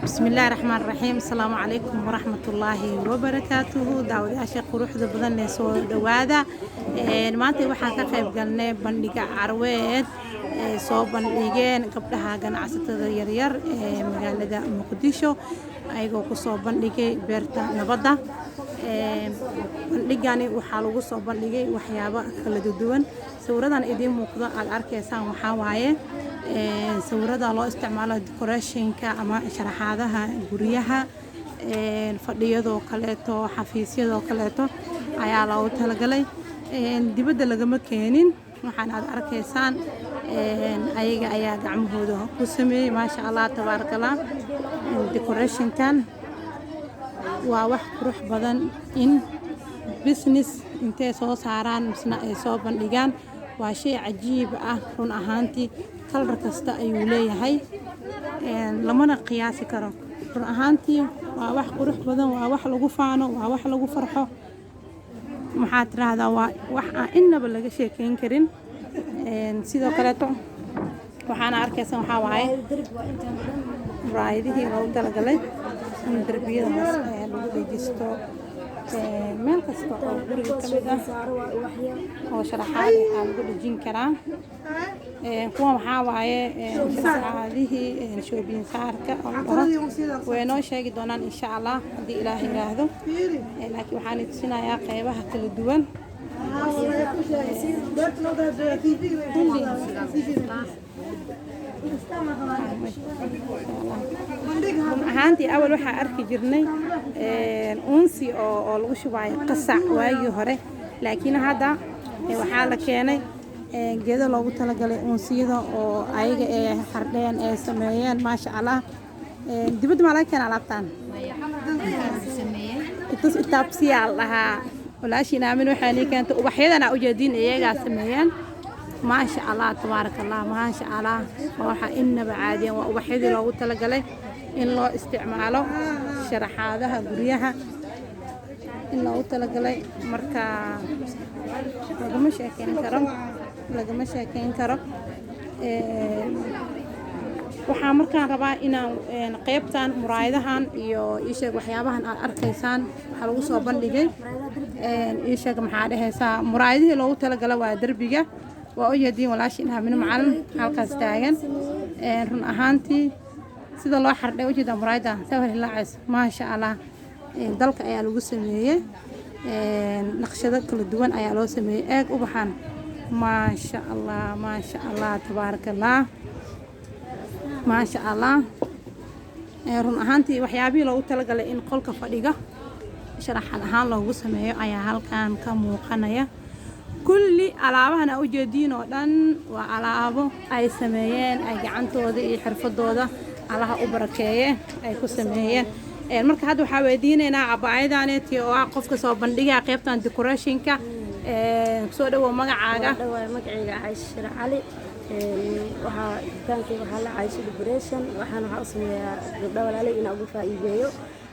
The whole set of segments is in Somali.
Bismillaahi raxmaan raxiim. Asalaamu calaykum waraxmatullaahi wabarakaatuhu. Daawadayaasha quruxda badan ee soo dhowaada, maanta waxaan ka qayb galnay bandhiga carweed ee soo bandhigeen gabdhaha ganacsatada yaryar ee magaalada Muqdisho, ayagoo kusoo bandhigay Beerta Nabadda. Bandhigani waxaa lagu soo bandhigay waxyaabo kala duwan. Sawiradan idiin muuqdo aad arkaysaan waxaa waaye sawirada loo isticmaalo decorationka ama sharaxaadaha guryaha, fadhiyadoo kaleeto, xafiisyadoo kaleeto ayaa loogu talagalay. Dibadda lagama keenin. Waxaan aad arkaysaan ayaga ayaa gacmahooda ku sameeyey. Maasha Allah, tabaaraka Allah. Decorationkan waa wax qurux badan in business intay soo saaraan misna ay soo bandhigaan. Waa shay cajiib ah run ahaantii. Color kasta ayuu leeyahay, lamana qiyaasi karo. Run ahaantii waa wax qurux badan, waa wax lagu faano, waa wax lagu farxo. Maxaa tiraahdaa, waa wax aan innaba laga sheekeyn karin. Sidoo kaleeto waxaana arkaysan waxaa waaye muraayadihii loogu talagalay in darbiyadaas lagu dhejisto, meel kasta oo guriga ka mid ah oo sharaxaad waxaa lagu dhejin karaa. Kuwan waxaa waaye sharaxaadihii shoobin saarka oo la dhaho. Way noo sheegi doonaan, insha Allah, haddii Ilaah yiraahdo, laakiin waxaan tusinayaa qeybaha kala duwan kulli. Run ahaantii awal waxaa arki jirnay uunsi oo lagu shubaayo qasac waagii hore, laakiin hadda waxaa la keenay geedo loogu talagalay uunsiyada oo ayaga ee xardheen ee sameeyeen. Maasha Allah. Dibadda maa laga keena alaabtan? Itus itaabsiyaa la dhahaa. Walaashiin Aamin waxay nii keentay ubaxyadan aa ujeediin, iyagaa sameeyeen. Maasha Allah, tabaaraka Allah, maasha Allah. Waa waxa inaba caadiyan. Waa ubaxyadii loogu talagalay in loo isticmaalo sharaxaadaha guryaha in loogu talagalay. Marka lagama sheekeyn karo, lagama sheekeyn karo. Waxaa markaan rabaa inaan qeybtan muraayadahan iyo iisheeg waxyaabahan aad arkaysaan waxaa lagu soo bandhigay. Iisheeg, maxaa dhehaysaa, muraayadihii loogu talagala waa derbiga. Waa u jeediin walaashiin Aamino Macalin halkaas taagan. Run ahaantii sida loo xardhay ujeedaa muraayada sawir hilaacays. Maasha Allah. Dalka ayaa lagu sameeyey, naqshado kala duwan ayaa loo sameeyey. Eeg ubaxan, maasha Allah, maasha Allah, tabaaraka Allah, maasha Allah. Run ahaantii waxyaabihii loogu talagalay in qolka fadhiga sharaxad ahaan loogu sameeyo ayaa halkan ka muuqanaya. Kulli alaabahan aa ujeediin oo dhan waa alaabo ay sameeyeen, ay gacantooda iyo xirfadooda, Allaha u barakeeye, ay ku sameeyeen. Marka hadda waxaa weydiinaynaa cabaayadaneeti oo ah qofka soo bandhigaa qeybtan decorationka. Soo dhawow, magacaaga? Dhawaay, magacayga Caysho Shir Cali. Waxaa dukaankayga waxaa la Caysho Decoration. Waxaa u sameeyaa gabdha walaalay inaan uga faa'iideeyo.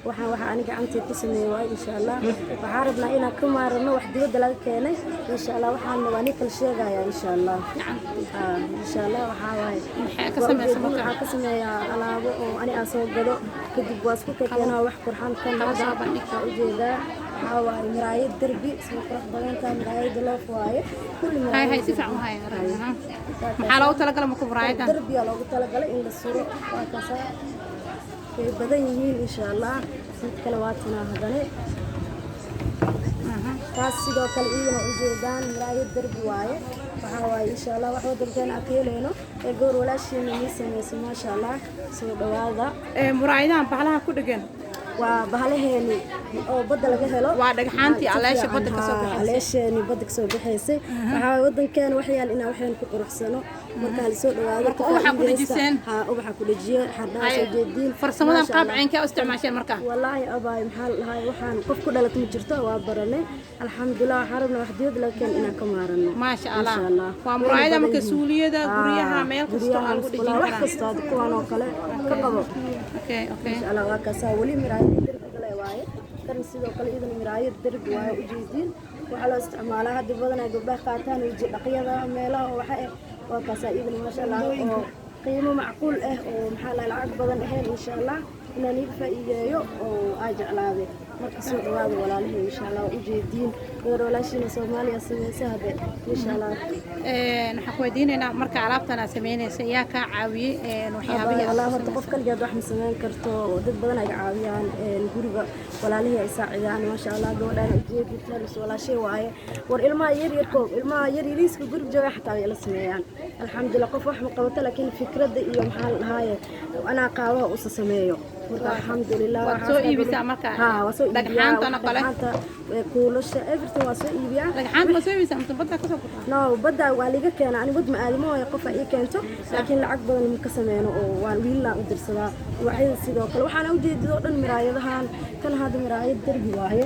Waxaa aniga gacantay ku sameeyey waay. Insha Allah waxaa rabnaa inaan ka maarano wax dibadda laga keenay. Insha Allah waxaan waa nin kala sheegaya, insha Allah. Insha Allah waxaa waaye Maxay ka sameysa marka? Waxaa ka sameeyaa alaabo oo ani aan soo gado, kadib waa isku keenaa wax qurxan. Kan hadda waxaa ujeedaa waxaa waaye muraayad derbi soo qurux badan tahay. Muraayada loof waaye kulli. Hay hay, si fiican u hay. Maxaa loogu talagalay marka muraayadan? Derbiyaa loogu talagalay in la suro. Waa kaasaa, way badan yihiin, insha Allah. Mid kale waa tanaa haddane. Taas sidoo kale iyadana ujeedaan muraayad derbi waaye. Waxaa waaye, insha Allah, wax wadankeena aan ka helayno ee gowr walaashiina nii sameyso. Maasha Allah, soo dhawaada. Muraayadahan bahalaha ku dhegan? Waa bahalaheeni oo badda laga helo. Waa dhagxaantii aleesha badda kasoo baxaysay. Aleesheeni badda kasoo baxaysay. Waxaa waaye wadankeena waxyaal inaan waxeen ku quruxsano. Marka hala soo dhawaado. Marka ubaxa ku dhejiseen? Haa, ubaxa ku dhejiye, xardhaha soo jeediin. Farsamadan Maasha qaab Allah. ceynkee u isticmaasheen marka? Wallaahi abaay, maxaa la dhahay, waxaan qof ku dhalat ma jirto, waa baranay, alxamdulilah. Waxaan rabnaa wax dibadda laga keeno inaan ka maarano. Maasha Allah. Insha Allah. Waa muraayada Wayna marka badan yihiin. Suuliyada guryaha, meel kasta guryaha, aa lagu dhejin musqulaha, wax karaa. kasta hadda kuwan oo kale ka qabo. Okay. Insha Allah waa kaasaa. Weli miraayad derbiga le waaye kan. Sidoo kale iyadana miraayad derbi waaye. Ujeediin, waxaa loo isticmaalaa hadda badanaa gabdhaha qaataan weji dhaqyada meelaha oo waxa ah. Waa kaasaa iyadana, maasha Allah, oo qiimo macquul ah oo maxaa la lacag badan ahayn, insha Allah. Inaan iiga faa'iideeyo oo aa jeclaaday. Marka soo dhawaada walaalahey, insha Allah waa ujeediin gabar walaashiina Soomaaliya sameysa hadde, insha Allah. Waxaan ku weydiinaynaa, marka alaabtan aad sameynaysa yaa kaa caawiyey waxyaabihii aad Walaa ku horta qof kaligeed wax ma sameyn karto. Dad badan ay caawiyaan, guriga walaalihii ay saacidaan, maasha Allah. Gabadhaan ujeedid talis walaashay waaye. War ilmaha yar yarko, ilmaha yar yariiska guriga jooga xataa way la sameeyaan. Alxamdulillah, qof wax ma qabato, laakiin fikradda iyo maxaa la dhahaaye anaa qaabaha usa sameeyo. Marka alxamdulillah. Waad soo iibisaa marka? Haa, waa soo iibiyaa. Dhagxaantana kale? Dhagxaanta, kuulasha, everything waa soo iibiyaa. Dhagxaanta ma soo iibisaa mise badda kasoo gurtaa? No, badda waa liga keena. Ani wad ma aadimo waayo, qofa ii keento, laakiin lacag badan ma ka sameyno oo waan wiilaan u dirsadaa. Ubaxyada sidoo kale waxaana ujeedid oo dhan, miraayadahan kan hadda miraayad derbi waaye.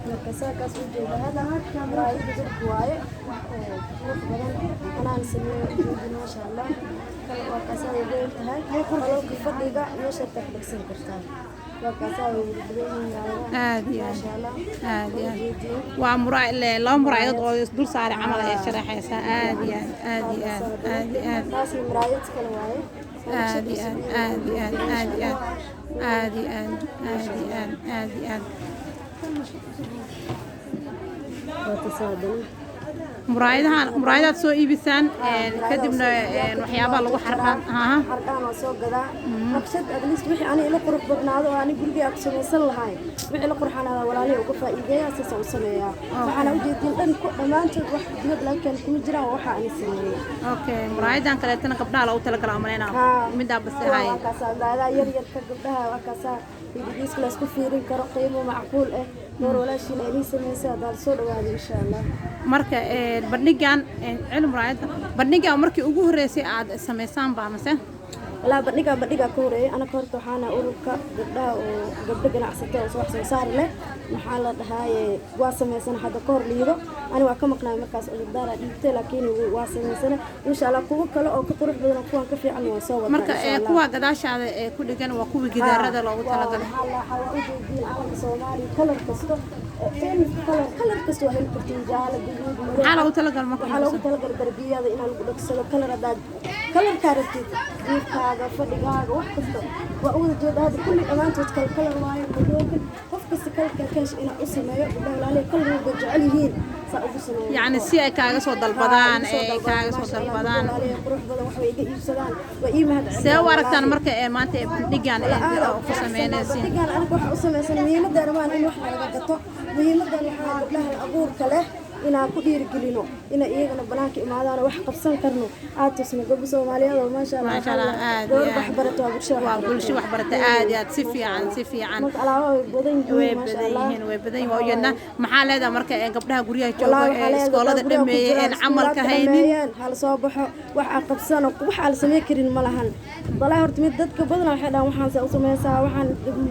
Marka saakaas ujeeda hadda miraayada derbi waaye, wax oo qurux badan anaan sameeyo ujeedin, maasha Allah. Kan waa kaasaa, way weyn tahay. Qolalka fadhiga meesha ku dhegsan kartaa. Waa kaasaa, way wada badan yihiin miraayadaha. Aad iyo aad. Maasha Allah. Aad iyo aad. Ujeediin. Waa laba muraayadood oo is dul saaray camal ayaa sharaxaysaa. Aad iyo aad, aad iyo aad, aad iyo aad. Taasna miraayad kale waaye. Aad iyo aad, aad iyo aad, aad iyo aad, aad iyo aad, aad iyo aad, aad iyo aad. Waa tasaadana. Muraayadahan muraayadaad soo iibisaan, kadibna waxyaabaha lagu xardhaan aha? Xardhaan waa soo gadaa. Naqshad at least wixii ani ila qurux badnaado oo ani gurigay ku samaysan lahayn, wixii la qurxanaada walaalihii uga faa'iideeya, saasa u sameeyaa. Waxaana ujeedin dhan ku dhammaantood wax dibad laga keeno kuma jiraan, waa waxa ani sameeyey. Okay, muraayadan kaleetana gabdhaha loogu talagalaa umaleynaa. Haa. Middaa base Kuwa hay. Waa kaasaa muraayadaha yar yarka gabdhaha, waa kaasaa hidhigiiska la isku fiirin karo, qiimo macquul ah. Door walaashiina inii samaysa haddaad soo dhawaado, insha Allah. Marka bandhigan cilmi muraayada, bandhigan markii ugu horreysay aad samaysaan baa mase? Walaa bandhigaa ka horeeyay. Anaka horta waxaana ururka gabdhaha oo gabdho ganacsata oo wax soo saar leh, maxaa la dhahaaye, waa sameysana hadda ka hor liido. Ani waa ka maqnaay markaas, cudurdaara dhiibtay, laakiin waa sameysana, insha Allah. Kuwo kale oo ka qurux badan oo kuwan ka fiican waa soo wadnaa, Marka insha Allah. Kuwa gadaashaada ee ku dhigan waa kuwii gidaarada loogu talagalay? Waxaa la waxaa ujeediin calanka Soomaaliya, kalar kasto, any kalar, kalar kasta waa heli kartiin, jaale, guduud, madow. Maxaa loogu talagalay marka? Waxaa loogu talagalay darbiyada inaa lagu dhagsado kalar, haddaad kalarkaa rabtid, jiifkaaga, fadhigaaga, wax kasta waa u wada jeeda. Hadda kulli dhammaantood kala kalar waayo, madoogan. Qof kasta kalarkaa ka hesha inaa u sameeyo. Gabdhaha walaalihi kalar walba jecel yihiin saa ugu sameeyo. Yacni si ay kaaga soo dalbadaan, ee kaaga soo dalbadaan. Qurux badan wax way iga iibsadaan, waa ii mahad. See u aragtaan marka ee maanta ee bandhigan ee oo ku sameynaysiin? Bandhigan anaga waxa u samaysan muhiimadana waan in wax laga gato. Muhiimadan waxaa gabdhaha abuurka leh inaan ku dhiirigelino, inay iyagana banaanka imaadaan oo wax qabsan karno aad tusno gabdho Soomaaliyeed oo maasha Allah. Maasha Allah, aad gabar iyo wax aad. barato waa bulsho. Waa bulsho wax barata, aad iyo aad, si fiican, si fiican. Marka alaabaha way badan Way yihiin, maasha badan Allah. yihiin, way badan yihiin, waa ujeednaa. Maxaa leedahay marka ee gabdhaha guryaha jooga Wallaahi waxaa ee leedahay iskoolada gabdhaha guryaha ku dhameeyay jira, een camalka iskuulaadka haynin? dhameeyeen, hala soo baxo. Wax aan qabsano, wax aan la sameyn karin ma lahan. Walaahi horta mid dadka badanaa waxay dhahaan waxaan saa u sameysaa, waxaan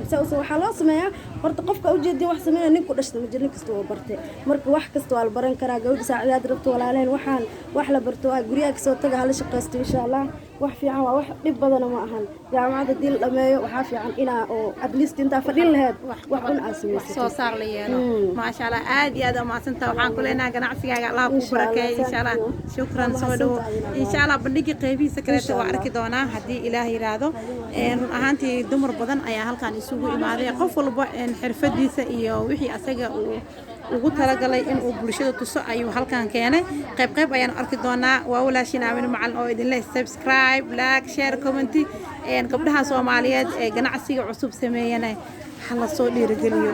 saa u waxaa loo sameeyaa. Horta qofka ujeedin wax sameynaya nin ku dhashta ma jiro, nin kasta waa bartay. Marka wax kasta waa la baran karaa. Gabadha saacidaad rabto walaaleen, waxaan wax la barto waa guryaha kasoo taga, hala shaqaysto, insha Allah. Wax fiican waa, wax dhib badana ma ahan. Jaamacadda haddii la dhameeyo waxaa fiican inaa oo at least intaa fadhin laheyd wax un aad Wax samaysato. soo saar la yeelo. Maasha Allah, aad iyo aad umahadsantaha. Waxaan ku leenahay ganacsigaaga Allah ku Insha Allah, barakeeyo, insha Allah. Thank you. Shukran. Waa Soo dhawo. mahadsantahay. Insha Allah bandhigii qeybihiisa kaleeto Insha waa Allah. arki doonaa haddii Ilaah yiraahdo. Run ahaantii dumar badan ayaa halkan isugu imaaday, qof walba xirfadiisa iyo wixii asaga uu ugu talagalay inuu bulshada tuso ayuu halkan keenay. Qayb qayb ayaan arki doonaa. Waa walaashiin Aamin Macalin oo idin leh subscribe, like, share, comment. Gabdhaha Soomaaliyeed ee ganacsiga cusub sameeyana ha la soo dhiirigeliyo.